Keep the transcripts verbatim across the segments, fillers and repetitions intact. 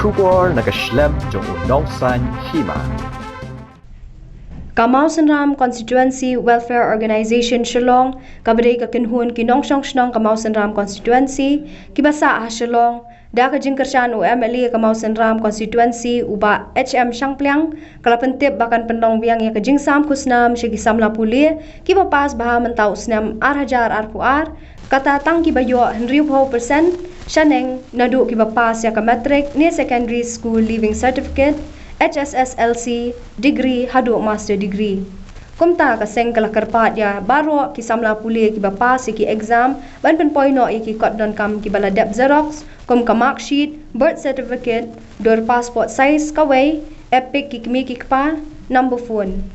Khubor na ka shlem jong u nongsan hima. Ka Mawsynram Constituency Welfare Organisation Shillong, kaba dei ka kynhun ki nongshong shnong ka Mawsynram Constituency, kiba sah ha Shillong, da ka jingkyrshan u M L A ka Mawsynram Constituency u Bah H M Shangpliang, ka la pyntip ba kan pynlong biang ïa ka jingsam khusnam sha ki samla pule kiba pass bha mynta u snem ar hajar arphew ar, kata tang kiba ïoh hynriewphew percent shaneng naduh kiba pass ïa ka matric ne secondary school leaving certificate, H S S L C, degree haduh master degree. Kumta ka seng ka la kyrpad ïa baroh ki samla pule kiba pass ïa ki exam ban pynpoi noh ïa ki kot donkam kiba la dep xerox, kum ka mark sheet, birth certificate, dur passport size kawei, EPIC ki kmie ki kpa, number phone.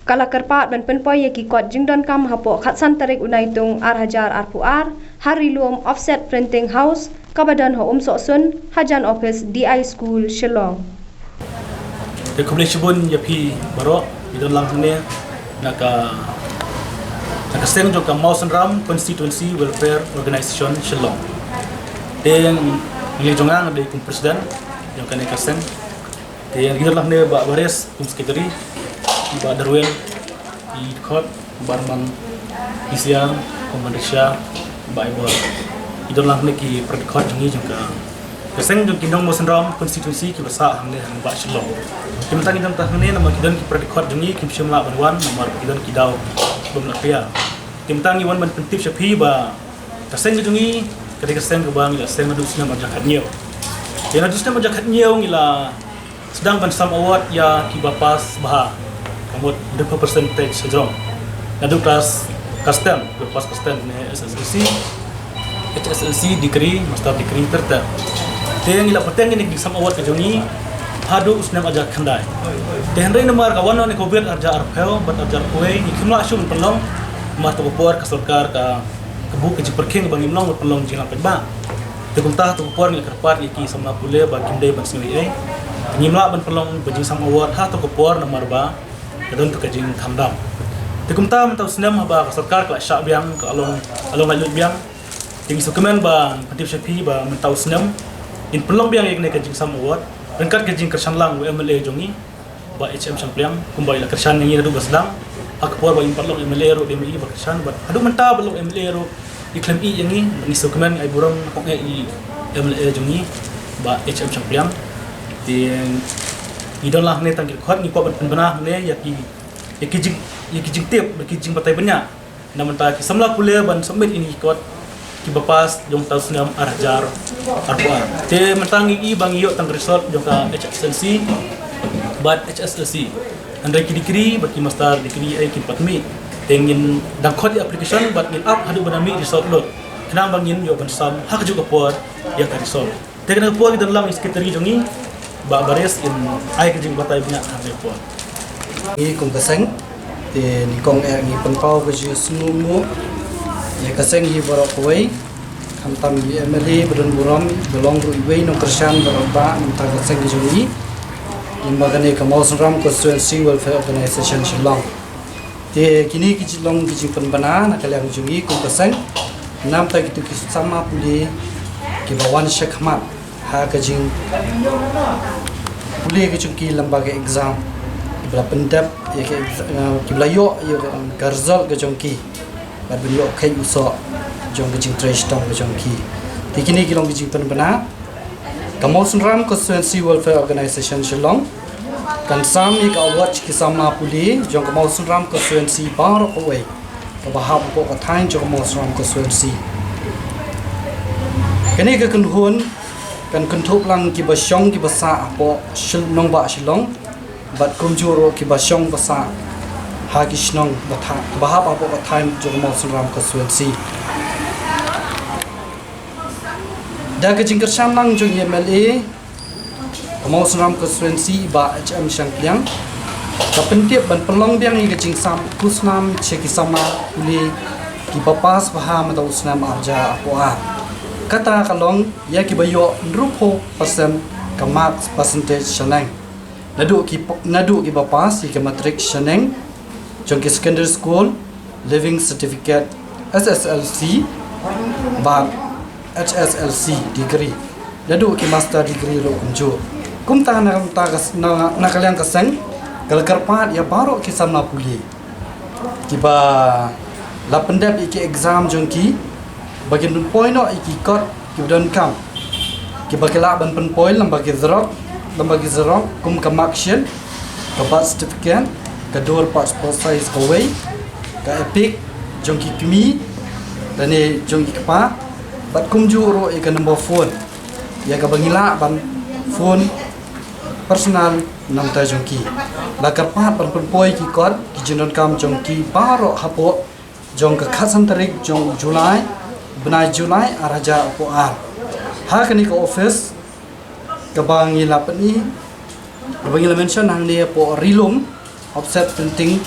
Ka la kyrpad ban pynpoi ïa ki kot jingdonkam hapoh khatsan tarik u Naitung ar hajar arphew ar, ha Ri Lum Offset Printing House, kaba don ha Umsohsun, hajan office D I School, Shillong. Te khublei shibun ïa phi baroh, ngi don lang hangne na ka, na ka seng jong ka Mawsynram Constituency Welfare Organisation Shillong. Te ngi jong nga nga dei kum president jong kane ka seng. Te ngi don lang hangne Bah Baris kum secretary, Bah Darwin, i dkhot, Bah Arman, i Siang, Bah Manisha, Bah Ibor. Ngi don lang hangne ki para dkhot jong ngi jong ka, ka seng jong ki nong Mawsynram constituency kiba sah hangne ha Bah Shillong. Te mynta ngi don tang hangne namar ki don ki para dkhot jong ngi kim shym lah ban wan namar ki don ki daw bym lah pia. Te mynta ngi wan ban pyntip sha phi ba ka seng ka jong ngi ka dei ka seng kaba ngi la seng naduh snem ar hajar khathynñiew. Te naduh snem ar hajar khathynñiew ngi la sdang ban sam award ïa kiba pass bha, ka mut hynriewphew percent sha jrong. Naduh klas, klas ten, kiba pass klas ten ne H S S L C, H S S L C, degree, master degree ter ter. Te ngi la pateng ïa kane ka jingsam award ka jong ngi haduh u snem ar hajar khyndai. Te hynrei namar ka wan noh ïa ka Covid ar hajar arphew bad ar hajar arphew wei, ngi kim lah shuh ban pynlong namar kato ka por ka sorkar ka, ka buh ka jingpyrkhing ba ngim long ban pynlong jingïalang paidbah. Te kumta ha kato ka por ngi la kyrpad ïa ki samla pule ba kim dei ban sngew ei ei. Ngim lah ban pynlong ba jingsam award ha kato ka por namar ba ka don kato ka jingtham dam. Te kumta mynta u snem haba ka sorkar ka la shah biang, ka la long, ka la long laitluid biang, te ngi sngewkmen ban pyntip sha phi ba mynta u snem ngin pynlong biang ïa kane ka jingsam award ryngkat ka jingkyrshan lang u M L A jong ngi, Bah H M Shangpliang, kumba i la kyrshan ïa ngi naduh ba sdang. Ha ka por ba i ym pat long M L A ruh dei ma i ba kyrshan, bad haduh mynta ba long M L A ruh i khlem ïeh ïa ngi, ngi sngewkmen, ai burom na kong eh i M L A jong ngi, Bah H M Shangpliang. Te ngi don lang hangne tang ki dkhot, ngi kwah ban pynbna hangne ïa ki, ïa ki jing, ïa ki jingtip, ïa ki jingbatai bniah na mynta ki samla pule ban submit ïa ki kot kiba pass jong uta u snem ar hajar arphew ar. Te mynta ngi i ba ngi ïoh tang result jong ka H S S L C bad H S S L C. Hynrei ki degree bad ki master degree ei kim pat mih. Te ngin dang khot ïa application bad ngin ap haduh ba nang mih result lut, khnang ba ngin ïoh ban sam ha kajuh ka por ïa ka result. Te kane ka por ngi don lang i secretary jong ngi, Bah Baris, in ai ka jingbatai bniah ha kane ka por. Ngi kum ka seng, te nyngkong eh ngi pynpaw ka jingsngewnguh ïa ka seng hi baroh kawei, khamtam i M L A ba don burom, ba long ruh iwei nongkyrshan baroh ba na bynta ka seng ka jong ngi, lyngba kane ka Mawsynram Constituency Welfare Organisation Shillong. Te kine ki jinglong ki jingpynbna na ka liang jong ngi kum ka seng, na bynta kito ki samla pule kiba wan shakhmat ha ka jingpule ka jong ki lyngba ka exam, kiba la pyndep ïa ka exam, eh, kiba la ïoh ïa ka, ka result ka jong ki, bad ban ïoh khein u soh jong ka jingtrei shitom ka jong ki. Te kine ki long ki jingpynbna. Ka Mawsynram Constituency Welfare Organisation Shillong kan sam ïa ka award sha ki samla pule jong ka Mawsynram Constituency baroh kawei kaba hap hapoh ka thaiñ jong ka Mawsynram Constituency. Kane ka kynhun kan kynthup lang kiba shong kiba sah hapoh Shil-, nongbah Shillong, bad kumjuh ruh kiba shong ba sah ha ki shnong ba tha-, ba hap hapoh ka thaiñ jong ka Mawsynram Constituency. Da ka jingkyrshan lang jong i M L A ka Mawsynram Constituency, Bah H M Shangpliang, ka pyntip ban pynlong biang ïa ka jingsam khusnam sha ki samla pule kiba pass bha mynta u snem ar hajar arphew ar. Kata ka long ïa kiba ïoh hynriewphew percent ka marks percentage shaneng. Naduh ki, naduh kiba pass ïa ka matric shaneng, jong ki secondary school, leaving certificate, S S L C, bad H S L C degree. Naduh ki master degree ruh kumjuh. Kumta na ka, na, na ka liang ka seng ka la kyrpad ïa baroh ki samla pule kiba la pyndep ïa ki exam jong ki ba kin pynpoi noh ïa ki kot kiba donkam, kiba ki lah ban pynpoi lem bad ki xerox, lem bad ki xerox kum ka marksheet, ka birth certificate, ka dur passport size kawei, ka EPIC jong ki kmie lane jong ki kpa, bad kumjuh ruh ïa ka number phone ïa kaba ngi lah ban phone personal na ka bynta jong ki. La kyrpad ban pynpoi ki kot ki jingdonkam jong ki baroh hapoh jong ka khatsan tarik jong u July, bnai July ar hajar arphew ar. Ha kane ka office kaba ngi la pyni, kaba ngi la mention hangne hapoh Rilum Offset Printing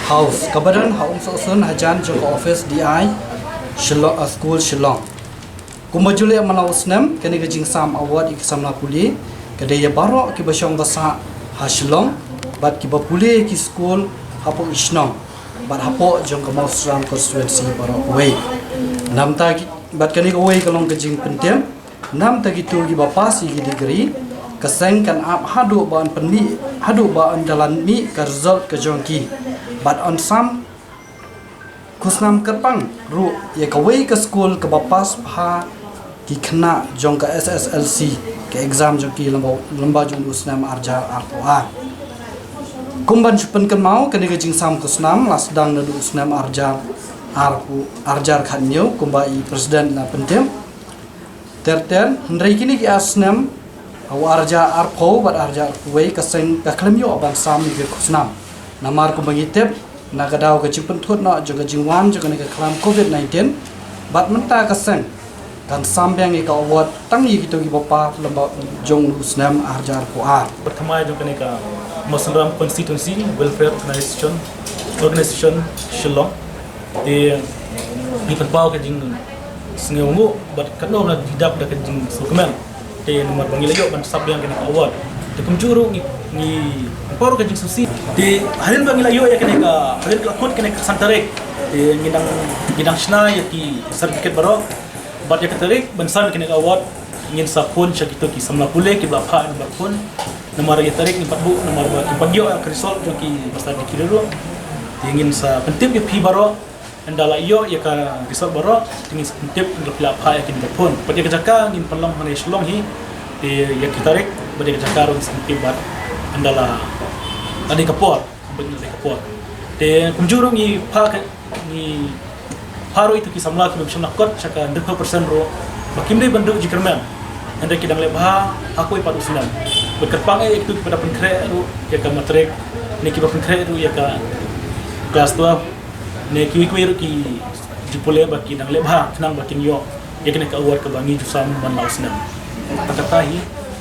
House, kaba don ha Umsohsun hajan jong ka office D I Shillong, uh, School Shillong. Kumba ju leh man la u snem, kane ka jingsam award ïa ki samla pule ka dei ïa baroh kiba shong ba sah ha Shillong bad kiba pule ki skul hapoh ki shnong bad hapoh jong ka Mawsynram constituency baroh kawei. Namta ki, bad kane kawei ka long ka jingpyntip, namta kito kiba pass ïa ki degree, ka seng kan ap haduh ba yn pynmih, haduh ba yn da la mih ka result ka jong ki, bad yn sam khusnam kyrpang ruh ïa kawei ka skul kaba pass bha ki khynnah jong ka S S L C, ka exam jong ki lem bad, lem bad jong u snem ar hajar arphew ar. Kum ban shu pynkynmaw, kane ka jingsam khusnam la sdang naduh u snem ar hajar arphew, ar hajar khathynñiew, kumba i president la pyntip. Ter ter, hynrei kine ki ar snem, ha u ar hajar arphew bad ar hajar arphew wei, ka seng ka khlem ïoh ban sam ïa ka khusnam. Namar kumba ngi tip, na ka daw ka jingpynthut noh jong ka jingwan jong kane ka khlam covid nineteen, bad mynta ka seng kan sam biang ïa ka award tang ïa kito kiba pass lem bad jong u snem ar hajar arphew ar. Bad thymmai jong kane ka Mawsynram Constituency Welfare Organization, Organization Shillong. Te ngi pynpaw ka jingsngewnguh bad katno ngi dap da ka jingsngewkmen. Te namar ba ngi la ïoh ban sap biang kane ka award, te kumjuh ruh ngi, ngi pynpaw ruh ka jingsngewsih. Te hadien ba ngi la ïoh ïa kane ka, hadien ka la kut kane ka san tarik, te ngi dang, ngi dang shna ïa ki certificate baroh. Bad ïa ka tarik ban sam kane ka award, ngin sa phone sha kito ki samla pule kiba la phah, kiba la phone. Namar ïa tarik ngin pat buh, namar ba kin pat ïoh ïa ka result jong ki master degree ruh. Te ngin sa pyntip ïa phi baroh, ynda la ïoh ïa ka result baroh, te ngin sa pyntip ynda phi la phah ïa ki number phone. Bad ïa ka jaka ngin pynlong hangne Shillong hi. Te ïa ka tarik bad ïa ka jaka ruh ngin sa pyntip bad ynda la, la dei ka por. Bad ngi leh ka por. Te kumjuh ruh ngi phah ka, ngi phah ruh ïa kito ki samla kiba ym shym la kot sha ka hynriewphew percent ruh ba kim dei ban duh jingkyrmen. Hynrei ki dang leh bha ha kawei pat u snem. Bad kyrpang eh ïa kito kiba da pynkhreh ruh ïa ka matric, ne kiba pynkhreh ruh ïa ka class twelve, ne kiwei kiwei ruh ki jingpule ba ki dang leh bha khnang ba kin ïoh ïa kane ka award kaba ngi ju sam man la u snem. Kata kata hi.